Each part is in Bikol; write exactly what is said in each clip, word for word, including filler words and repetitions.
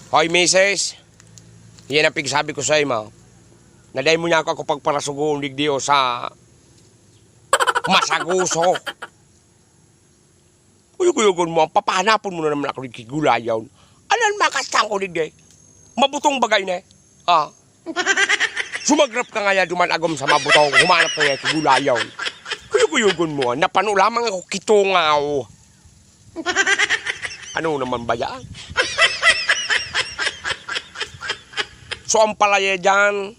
Hoy, misis, yan ang pigsabi ko sa imo. Naday mo niya ako, ako pagparasugoon digdi o sa masaguso. Kuyog-kuyogon mo, ang papahanapon mo na naman ako digdi gulayon. Anan makastang ko digdi? Mabutong bagay na eh. Ah. Sumagrap ka ngaya duman agom sa mabutong, humanap ka ngaya digdi gulayon. Kuyog-kuyogon mo, ah. Napano lamang ako kitungaw. Ano naman ba yan? So, ang palaya dyan,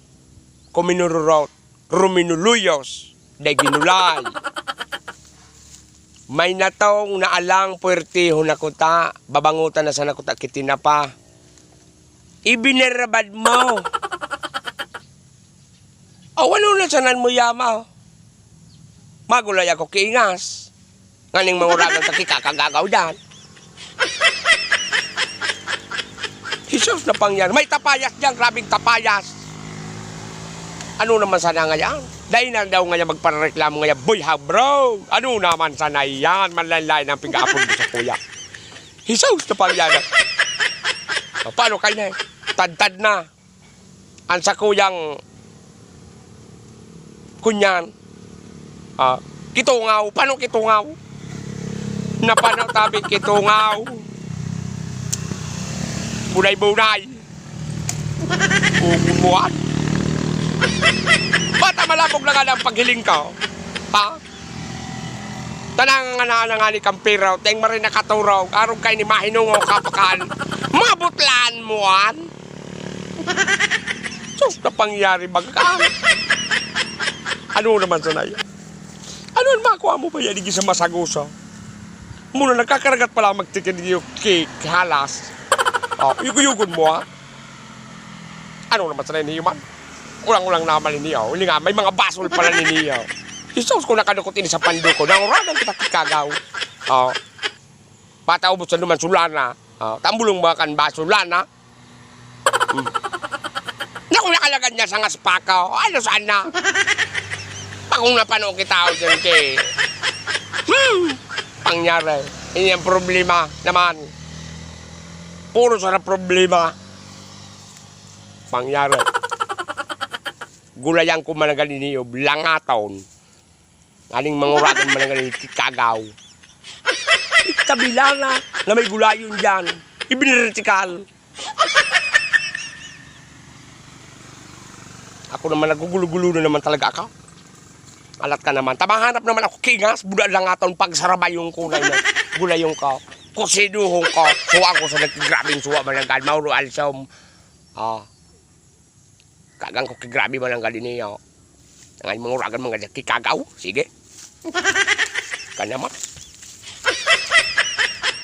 kuminururot, ruminuluyos, dai ginulay. May natong naalang puwertehon na kuta, babangutan na sana kuta ki tinapa. Ibinarabad mo. Aw, ano na sanan mo yama? Magulay ako kiingas. Nganing manguragan ka kikakagagaw diyan. Jesus na pangyan. May tapayas diyan, grabing tapayas. Ano naman sana ngayon? Dai na daw ngayon magpareklamo ngayon. Boy, ha, bro? Ano naman sana yan? Manlain-lain ang pig-aapon mo sa kuya. Jesus na pangyan. O, paano kayo na eh? Tadtad na. Ang sakuyang kunyan, ah, kitungaw. Paano kitungaw? Napano tabi kitungaw? Bunay-bunay. Ugumuan. Bata malabog na nga ang paghiling ka. Ha? Tanang nga na, na nga ni Kampiraw, teng marin nakaturog, arog kay ni mahinungo kapakan. Mga butlaan mo, an? Sus, na pangyari baga. Ano naman sana yan? Ano ang makuha mo ba yan, igi sa masagusa? Muna nagkakaragat pala magtikid yung cake, halas. Oh, yuguyugon mo, ha? Ano naman sana niyo man? Ulang-ulang naman niyo. Hindi nga, may mga basol pala niyo. Jesus, kung nakadukot ini sa pando ko, nanguragan kita kikagaw. Oh. Pataubos sa naman sulana. Oh, tambulong mga kan basulana. Hmm. Naku, nakalagad niya sa ngaspakaw. Ano sana? Pagong napano kita ako dyan kay... Hmm. Pangyari. Ini ang problema naman. Puro sa problema. Pangyari. Gulayan ko man ang ganiniob, langaton. Aning manguragan man ang ganiniob, kikagaw. Itabilana na may gulayon dyan. Ibinirtikal. Ako naman, nagugulo-gulo na naman talaga ako. Alat ka naman. Tamahanap naman ako, kingas, buda langaton, pagsarabayon ko na yun. Gulayon ko. Kusiduhon ko. Suwa ko sa nagkagrabing suwa, malanggal, mauro alsom. Ah. Kagang ko ki grabe man ang gali niya. Ang manguragan mga dyan, kikagaw. Sige. Ka naman.